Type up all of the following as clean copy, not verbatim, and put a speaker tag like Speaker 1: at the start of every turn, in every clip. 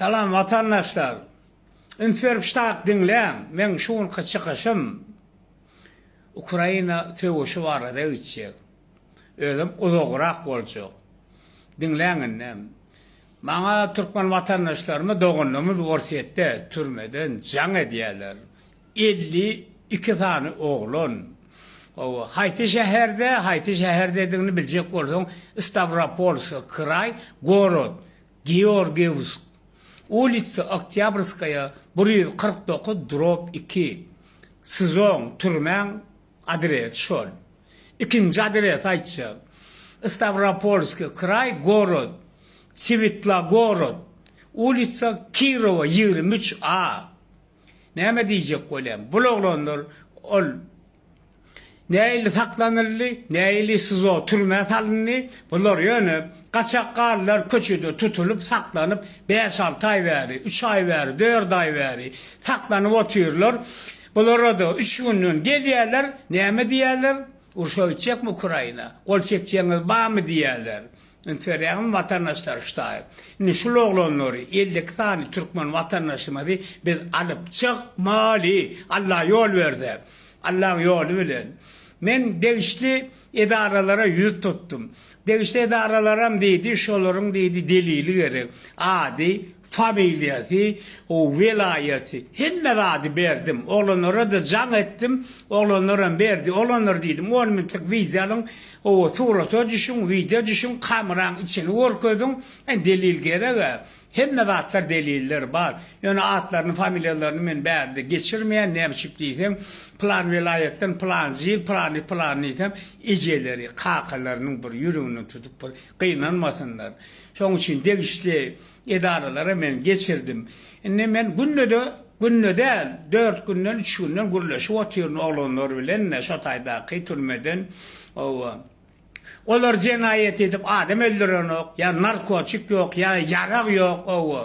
Speaker 1: Salam watandaşlar. Üns berip ştak diňläň. Meň şu günki çykyşym Ukraina söweşi barada gitjek. Özem uzagrak boljak. Diňläň indi. Maňa türkmen watandaşlarymyz, doganlarymyz Orsýetde türmeden jaň edýärler. 52 sany oglan. Hawa, haýsy şäherde, haýsy şäherdedigini biljek bolsaň, Stawropolskiý kraý, gorod. Georgiýewsk, ulitsa Oktýabrskaýa 149 drob iki, SIZO-ň, türmäň, adresi şol. Ikinji adresi aýtjak. Stawropolskiý kraý, gorod. Swetlogorod, ulitsa Kirowa 23 A. Näme diýjek bolýan? Bul oglanlar ol nähili saklanyldy, nähili SIZO türmä salyndy, bular ýöne gaçak galdylar köçede tutulyp saklanyp bäş-alty aý bäri, üç aý bäri, dört aý bäri saklanyp otyrlar. Bulara-da üç günden gelýärler, näme diýýärler? Urşa gitjekmi Ukraina? Gol çekjegiňiz barmy diýýärler. Üns berýäňizmi watandaşlar ştaýy. Indi şul oglanlary 52 sany türkmen watandaşymyzy biz alyp çykmaly. Allah ýol berse. Allaň ýoly bilen. Men degişli edaralara ýüz tutdum. Degişli edaralaram diýdi şolaryň diýdi delili gerek. Ady, familiýasy, welaýaty hemme zady berdim. Oglanlara-da jaň etdim. Oglanlaram berdi. Oglanlar diýdim on minutlyk wideo alyň. Hawa, surata düşüň, wideo düşüň, kameraň içini görkeziň. Indi delil gereg-ä. Hemme zatlar deliller bar. Ýöne atlaryny, familiýalaryny men bärde geçirmeýän, näme üçip diýseň, pylan welaýatdan pylanjy ýyl, pylany pylan diýsem, ejeleri, kakalarynyň bir ýüreginden tutup bir gynanmasynlar. Şonuň üçin degişli edaralara men geçirdim. Indi men günde-de, günde däl, dört günden, üç günden gürleşip otyryn oglanlar bilen-de, şo taýdaky türmeden. Hawa. Olar jenaýat edip adam öldürenok, ýa narkotik ýok, ýa ýarag ýok, hawa.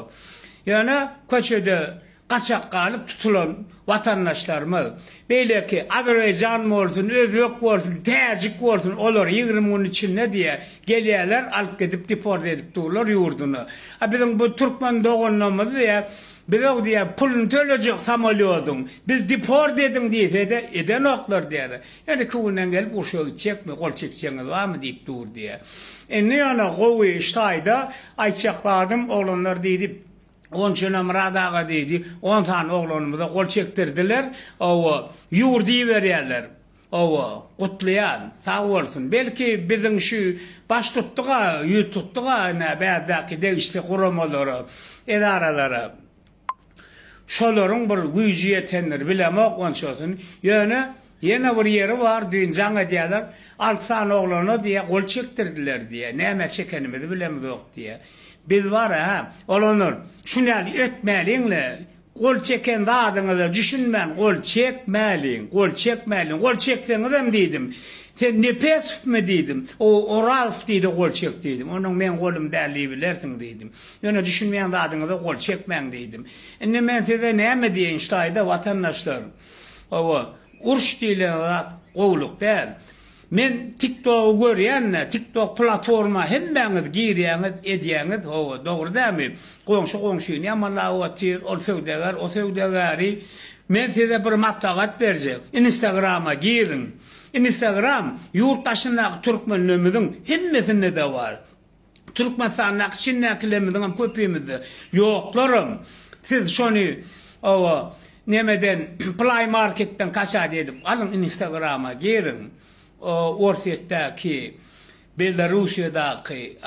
Speaker 1: Ýöne köçede gaçak galyp tutulan watandaşlarymyz, beýleki azerbaýjan bolsun, özbek bolsun, täjik bolsun, olar 20 gün içinde diýýär, gelýärler, alyp gidip deport edip durlar ýurduna. A biziň bu türkmen doganlarymyz diýýär, biz-ow diýýär, puluny tölejek samolýodyň, biz deport ediň diýse-de, edenoklar diýýärler. Ýöne iki günden gelip urşa gitjekmi, gol çekjegiňiz barmy diýip dur diýýär. Indi ýöne gowy ştaýda aýtjak zadym, oglanlar diýdi, Onçuna Myrat aga diýdi, on sany oglanymyza gol çekdirdiler, hawa, ýurdy iberýärler. Hawa, gutlaýan, sag bolsun. Belki biziň şu baş tutduk-a, ýüz tutduk-a ine bärdäki degişli guramalara, edaralara. Şolaryň bir güýji ýetendir, bilemok onçasyny. Ýöne ýene bir ýeri bar, düýn jaň edýärler, alty sany oglana diýýär, gol çekdirdiler diýýär, nämä çekenimizi bilemizok diýýär. Biz bar-a, oglanlar, şuny ýaly etmäliň-le, gol çeken zadyňyza düşünmän gol çekmäliň, gol çekmäliň, gol çekseňizem diýdim, sen Nepesowmy diýdim, o Orazow diýdi gol çek diýdim, onuň meň golum däl diýibilersiň diýdim. Ýöne düşünmeýän zadyňyza gol çekmäň diýdim. Indi men size näme diýeýin ştaýda watandaşlar. Hawa, uruş diýlen zat gowulyk däl. Men TikTogy görýän-de, TikTok platforma hemmäňiz girýäňiz, edýäňiz, hawa, dogry dälmi? Goňşy goňşyny ýamanlap otyr, ol söwdagär, o söwdagäri. Men size bir maslahat berjek, Instagrama giriň. Instagram ýurt daşyndaky türkmenlerimiziň hemmesinde-de bar. Türkmenistandaky içindäkilerimiziňem köpimizde ýoklaram. Siz şony oba nemeden Play Marketden kaçat edip alyň Instagrama giriň. Orsýetdäki, Belarussiýadaky,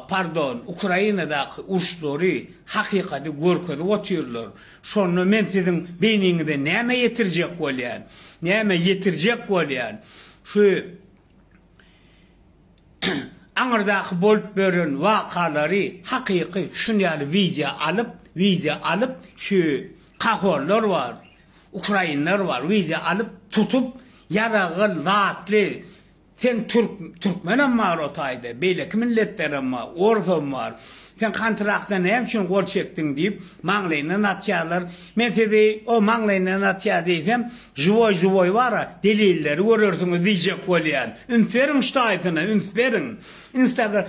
Speaker 1: pardon, Ukrainadaky uruşlary hakykaty görkezip otyrlar. Şonda men siziň beýniňize näme ýetirjek bolýan? Näme ýetirjek bolýan? Şu Aňyrdaky bolup beren wakalary hakyky şun ýaly wideo alyp wideo alyp şu kahollar bar ukrainler bar wideo alyp tutup ýaragly zatly sen türk türkmenem bar o taýda beýleki milletlerem bar orsam bar sen kontrakta näme üçin gol çekdiň diýip maňlaýyndan atýarlar Men sizi o maňlaýyndan atýar diýsem, žiwoý žiwoý bar-a, delilleri görersiňiz diýjek bolýan. Üns beriň şu taýsyna, üns beriň. Instagram.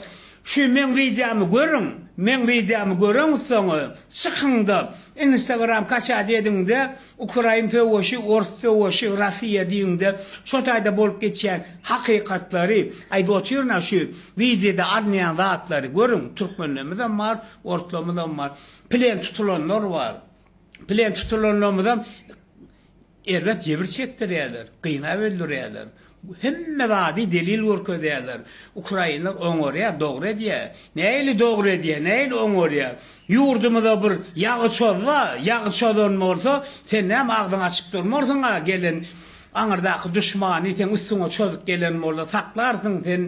Speaker 1: Şu meň wideomy görüň, meň wideomy göreňizsoňy çykyňda instagram kaçat ediňde ukrain söweşi ors söweşi rasiýa diýiňde şo taýda bolup geçýän hakykatlary aýdyp otyryn-a şu wideoda alynýan zatlary görüň türkmenlerimizem bar orslarymyzam bar plen tutulanlar bar plen tutulanlarymyzam Erbet jebir çekdirýärler, gynap öldürýärler. Hemme zady delil görkezýärler. Ukrainler oňarýar, dogry edýär. Nähili dogry edýär, nähili oňarýar? Ýurdumyza bir ýagy çozsa, ýagy çozan bolsa, sen näme agzyňy açyp durmarsyň-a, gelen aňyrdaky duşmany seň üstüňe çozup gelen bolsa, saklarsyň, sen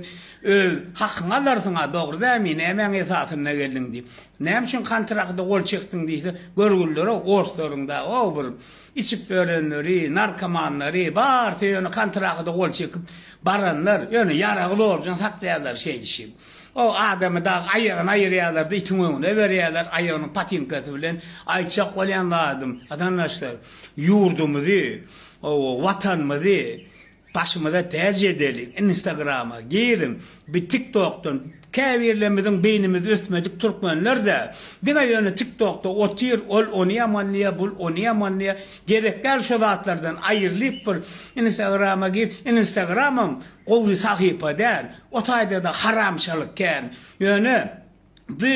Speaker 1: öz hakyňy alarsyň-a, dogry dälmi, nämäň esasynda geldiň diýip. Näme üçin kontrakta gol çekdiň diýse, görgüllere orslaryň da-ow bir Içip ýörenleri, narkomanlary, barysy ýöne kontrakada gol çekip baranlar, ýöne ýaragy zordan saklaýarlar şeýdişip. O adamy dagy aýagyny aýyrýarlar-da itiň öňüne berýärler, aýagynyň patinkasy bilen. Aýtjak bolýan zadym, watandaşlar, ýurdumyzy, Watanymyzy Başymyza täç edeliň instagrama giriň bi tik tokdan käbirlerimiziň beýnimiz ösmedik türkmenlerde diňe ýöne tik tokda otyr ol ony ýamanlaýa bul ony ýamanlaýa gerek däl şo zatlardan aýrylyp bir instagrama gir instagramam gowy sahypa däl o taýdada haramçalyk kän ýöne Bu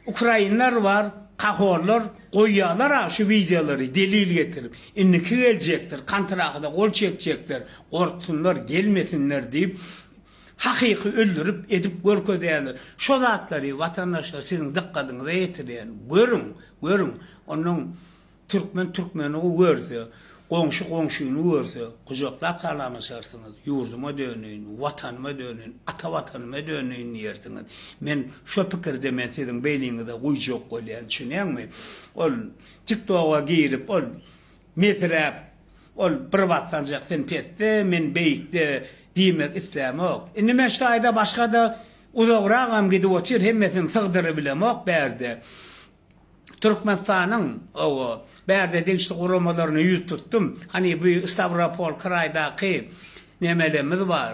Speaker 1: ukrainler bar kahollar goýýalara şu wideolary delil getirip indiki geljekdir kontrahada gol çekjekler gorksunlar gelmesinler diýip hakyky öldürip edip görkezýärler şo zatlary watandaşlar siziň dykgadyňyza ýetirýän görüň görüň onnoň Türkmen türkmeni görse, goňşy goňşyny görse, gujaklap salamlaşarsyňyz, ýurduma döneýin, Watanyma döneýin, ata Watanyma döneýin diýersiňiz. Men şo pikirde men siziň beýniňize guýjak bolýan, düşünýäňmi? Ol TikToga girip, ol mesiräp, ol bir basgançak sen pesde, men beýikde diýmek islämok. Indi men şu taýda başga-da uzagragam gidip otyr, hemmesini sygdyrybilemok bärde. Türkmenistanyň owo, bärde degişli guramalaryna ýüz tutdum. Hany bu Stawropol kraýdaky nemelerimiz bar,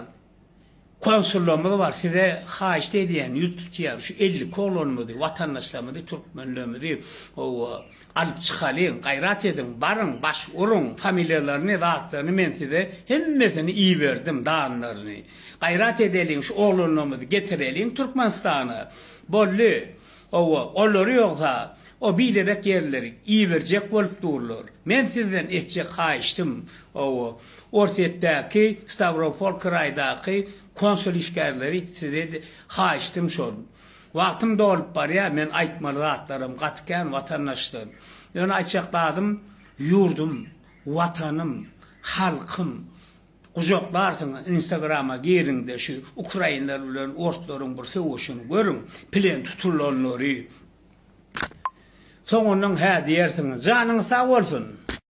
Speaker 1: konsullarymyz bar, size haýyşt edýän, ýüz tutýan, şu 52 oglanymyzy, watandaşlarymyzy, türkmenlerimizi owo, alyp çykalyň, gaýrat ediň, baryň, baş uruň, familiýalaryny, zatlaryny men size hemmesini iberdim, danlaryny. Gaýrat edeliň, şu oglanlarymyzy getireliň Türkmenistana. Boldy. Hawa, olary ýogsa, o biderek ýerleri iberjek bolup durlar. Men sizden etjek haýyştym, hawa, Orsýetdäki, Stawropol kraýdaky konsul işgärleri size haýyştym şol. Wagtym dolup barýar, men aýtmaly zatlarym gaty kän watandaşlar. Ýöne aýtjak zadym, ýurdum, Watanym, halkym, Gujaklarsyňyz instagrama giriňde şu ukrainler bilen orslaryň bir söweşini görüň plen tutulanlary soňundan hä diýersiňiz janyňyz sag bolsun.